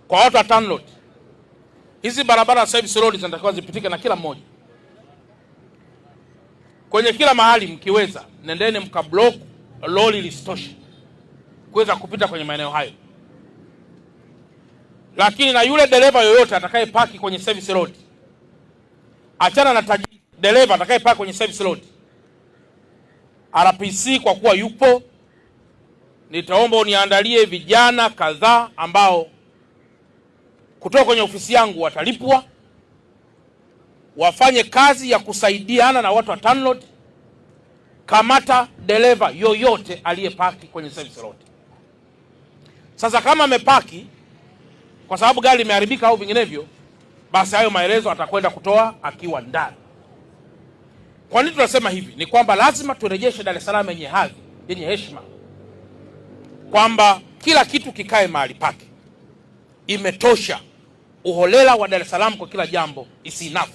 Kwa watu wa TANROADS, hizi barabara service road zinatakiwa zipitike na kila mmoja kwenye kila mahali. Mkiweza nendeni mkablock lori lisitoshe kuweza kupita kwenye maeneo hayo, lakini na yule dereva yoyote atakayepaki kwenye service road, achana na tajiri, dereva atakayepaki kwenye service road, RPC kwa kuwa yupo, nitaomba uniandalie vijana kadhaa ambao kutoka kwenye ofisi yangu watalipwa wafanye kazi ya kusaidiana na watu wa TANROADS. Kamata dereva yoyote aliyepaki kwenye service road. Sasa kama amepaki kwa sababu gari limeharibika au vinginevyo, basi hayo maelezo atakwenda kutoa akiwa ndani. Kwa nini tunasema hivi? Ni kwamba lazima turejeshe Dar es Salaam yenye hadhi, yenye heshima, kwamba kila kitu kikae mahali pake. Imetosha uholela wa Dar es Salaam kwa kila jambo, is enough.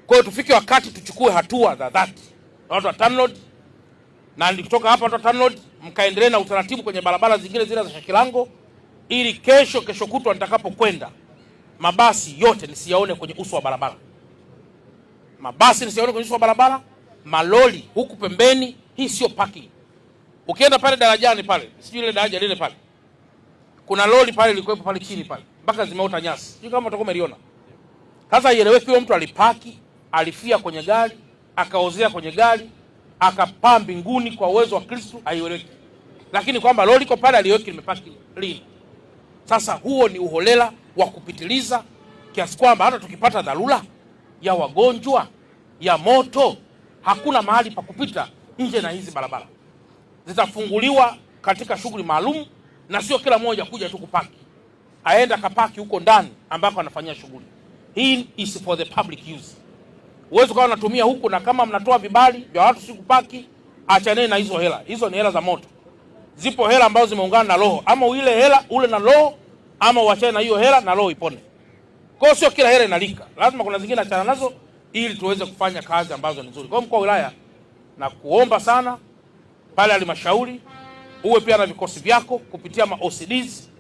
Kwa hiyo tufike wakati tuchukue hatua za dhati na watu wa TANROADS, na nikitoka hapa watu wa TANROADS mkaendelee na utaratibu kwenye barabara zingine zile za Shakilango, ili kesho kesho kutwa nitakapokwenda mabasi yote nisiyaone kwenye uso wa barabara, mabasi nisiyaone kwenye uso wa barabara, maloli huku pembeni. Hii sio parking. Ukienda pale darajani pale, sijui ile daraja lile pale, kuna lori pale lilikuwepo pale chini pale mpaka zimeota nyasi, sijui kama utakuwa umeliona. Sasa ieleweki, huyo mtu alipaki, alifia kwenye gari, akaozea kwenye gari, akapaa mbinguni kwa uwezo wa Kristo, haieleweki. Lakini kwamba lori liko pale, aliweki limepaki lini? Sasa huo ni uholela wa kupitiliza kiasi kwamba hata tukipata dharura ya wagonjwa ya moto, hakuna mahali pa kupita nje na hizi barabara zitafunguliwa katika shughuli maalum, na sio kila mmoja kuja tu kupaki, aenda kapaki huko ndani ambako anafanyia shughuli. Hii is for the public use. Huwezi ukawa unatumia huku, na kama mnatoa vibali vya watu si kupaki, achaneni na hizo hela. Hizo ni hela za moto. Zipo hela ambazo zimeungana na roho, ama ile hela ule na roho, ama uachane na hiyo hela na roho ipone. Kwa hiyo sio kila hela inalika, lazima kuna zingine achana nazo ili tuweze kufanya kazi ambazo ni nzuri. Kwa hiyo mkuu wa wilaya, na kuomba sana pale halmashauri uwe pia na vikosi vyako kupitia ma OCDs.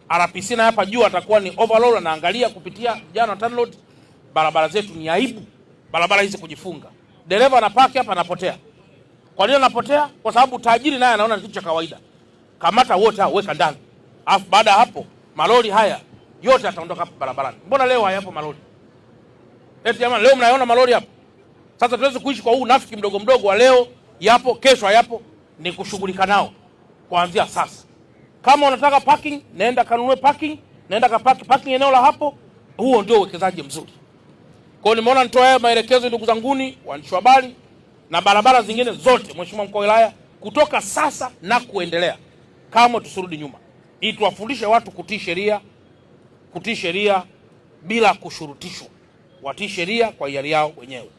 RPC na hapa juu atakuwa ni overall anaangalia kupitia vijana wa TANROADS. Barabara zetu ni aibu, barabara hizi kujifunga. Dereva anapaki hapa anapotea. Kwa nini anapotea? Kwa sababu tajiri naye anaona ni kitu cha kawaida. Kamata wote hao, weka ndani, alafu baada ya hapo malori haya yote yataondoka hapa barabarani. Mbona leo hayapo malori? Eti jamani, leo mnayaona malori hapa? Sasa tuweze kuishi kwa huu unafiki mdogo mdogo wa leo yapo, kesho hayapo. Ni kushughulika nao kuanzia sasa. Kama unataka parking, nenda kanunue parking, nenda kapaki parking eneo la hapo. Huo ndio uwekezaji mzuri. Kwa hiyo nimeona nitoe haya maelekezo, ndugu zanguni waandishi wa habari, na barabara zingine zote, Mheshimiwa mkuu wa wilaya, kutoka sasa na kuendelea, kama tusirudi nyuma, ili tuwafundishe watu kutii sheria, kutii sheria bila kushurutishwa, watii sheria kwa hiari yao wenyewe.